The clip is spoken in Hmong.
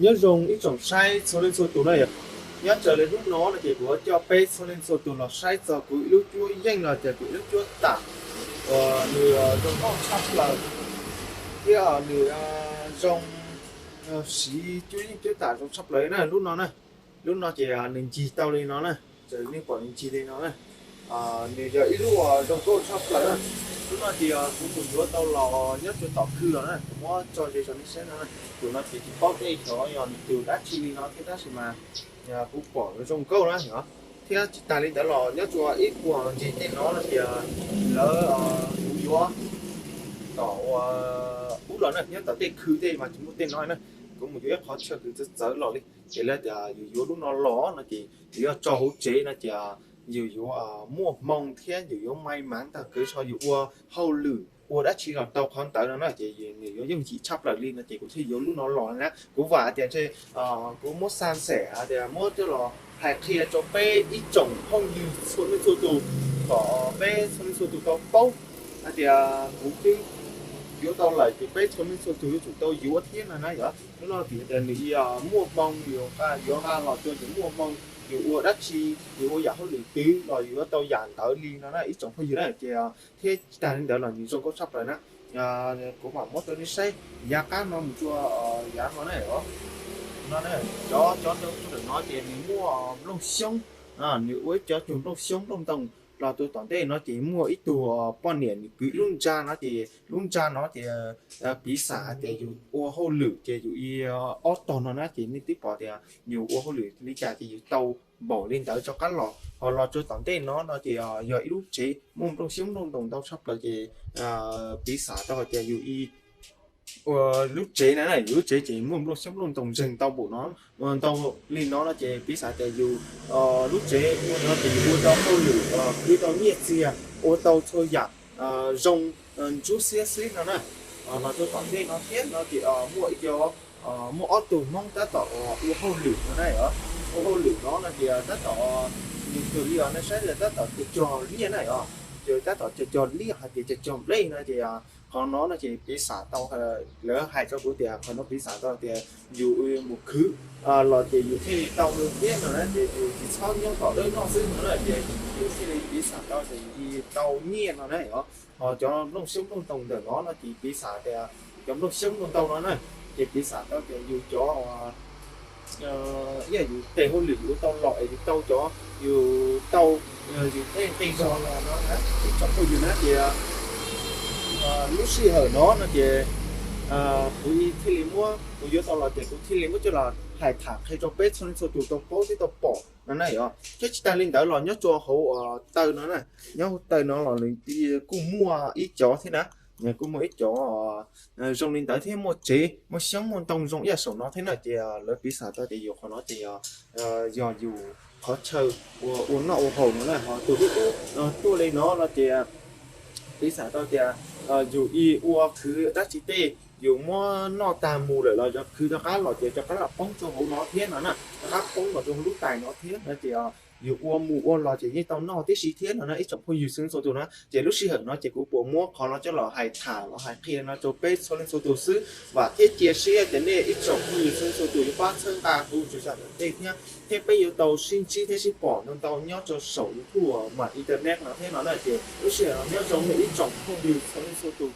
Nyob zoo ib tsoom saib txhua leej txhua tus na yom. Nyob raws li hnub no no ces kuv yuav coj peb txhua leej txhua tus los saib txog kuv ib lub cuab yeej los tias kuv ib lub cuab tam uas nws zoo nkauj tshaj plaws thiab nws zoo siv cuab yeej cuab tam zoo tshaj plaws na. Lub no na, lub no ces nws ncig tau li no na, raws li nej pom nws ncig li no na. Nws yog ib lub uas zoo nkauj tshaj plaws na. Lub no ces kuv mus yuav tau los nyob rau tom khw los na, kuv muab tso ze rau nej saib no na. Tus no ces tsis paub tej xyov yog nws tus dab tsi li no thiab tab sis mas kuv pom zoo nkauj na yom. Thiab tsis tas li ntawd los nyob rau ib puag ncig tej no no ces lawv, kuv yuav tom ub los na, nyob tom tej khw tej mas tsis muaj tej no na. Kuv mus yuav ib qhov chaw kws txawv txawv los li ces lawv tias yus yuav lub no los no ces yus yuav tso hauv tsev no ces yus yuav muaj hmoo thiab yus yuav may maiv tag kev so yus ua hauj lwm ua dab tsi los tau qhov ntawd no na ces nws yuav yooj yim tshaj plaws li no ces kuv thiaj yuav lub no los na. Kuv vam tias ntshe kuv muab xa xeem hais tias muab coj los hais qhia rau peb ib tsoom phooj ywg txhua leej txhua tus kom peb txhua leej txhua tus tau paub hais tias kuv twb yuav tau lawm ces peb txhua leej txhua tus yuav tsum tau yuav thiab no na yom. Lub no vim tias nws muaj hmoo, yus yuav nqa los rau ces muaj hmoo, yus ua dab tsi, yus ua yam hauj lwm twg los yus yuav tau yam ntawd li no na ib tsoom phooj ywg na ces thiab tsis tas li ntawd los nws zoo nkauj tshaj plaws na. Kuv mam muab rau nej saib yav qab no mus rau yav no na, no cov cov ntawm no ces nws muaj nplooj xyoob, nws ua ib cov cuag nplooj xyoob nplooj ntoo. Los rau tom ntej no ces muaj ib tug poj niam nws kwv ib lub ntsa no ces lub ntsa no ces piv xam hais tias yus ua hauj lwm ces yus ib ob tog no na ces nej twb pom tias yus ua hauj lwm li cas ces yus tau npaum li ntawd rov qab los. Ho los rau tom ntej no no ces yog ib lub tsev muaj nplooj xyoob nplooj ntoo ntau tshaj plaws ces piv xam tau hais tias yus ib ua lub tsev na, yus lub tsev ces muaj nplooj xyoob nplooj ntoo ntseeg tau npaum no, ntau li no no ces piv xam tias yus lub tsev ua no ces yus ua tau hauj lwm, khwv tau nyiaj txiag, ua tau txhua yam zoo ntsuab xiab xwb no na. Los rau tom ntej no thiab no ces muaj ib co, muaj ob tug Hmoob tab tom ua hauj lwm no na. Ua hauj lwm no no ces tab tom, nws twb li nej saib tias tab tom cog cog liaj na, ces tab tom cog cog liaj hais tias cog cog nplej no ces qhov no no ces piv xam tau, lawv hais rau kuv tias qhov no piv xam tau tias yus mus khwv los ces yus thiaj li tau thiab no na, ces yus tsis txhob nyob tom dawb noj xwb no na ces yus thiaj li piv xam tau tias yus tau nyiaj no na. Ho cov nplooj xyoob nplooj ntoo ntawm no no ces piv xam tias cov nplooj xyoob nplooj ntoo no na ces piv xam tau tias yus cov, yog yus tes hauj lwm yus tau los es yus tau cov, yus tau, yus tej nqi zog los no na ib tsoom phooj ywg na ces lub sij hawm no no ces kuv thiaj li muab, kuv yuav tau los ces kuv thiaj li muab coj los hais tham qhia rau peb txhua leej txhua tus tau paub thiab tau pom no na yom. Thiab tsis tas li ntawd los nyob rau hauv taw no na, nyob hauv taw no los nws kuj muaj ib cov thiab na, kuj muaj ib cov zoo li ntawd thiab muaj tsev muaj xyoob muaj ntoo zoo ib yam saum no thiab na ces lawv piv xam tau tias yus qhov no ces yog yus qhov chaw ua noj ua haus no na. Ho tus ub tuaj li no no ces piv xam tau tias yus ib ua khwv dab tsi tej, yus muab noj tag mus lawm los yog khwv rov qab los ces rov qab los poob rau hauv no thiab no na, rov qab poob los rau hauv lub tais no thiab no ces yus ua mus ua los ces yeej tau noj tib si thiab no na ib tsoom phooj ywg txhua leej txhua tus na. Ces lub sij hawm no ces kuv puas muab qhov no coj los hais tham los hais qhia no rau peb txhua leej txhua tus xwb. Vam thiab cia siab tias nej ib tsoom phooj ywg txhua leej txhua tus yuav pab txhawb nqa kuv tsis zam tej thiab, thiab peb yuav tau sib ntsib thiab sib pom ntau ntau nyob rau saum YouTube mam internet no thiab no na. Ces lub sij hawm no nyob zoo nej ib tsoom phooj ywg txhua leej txhua tus.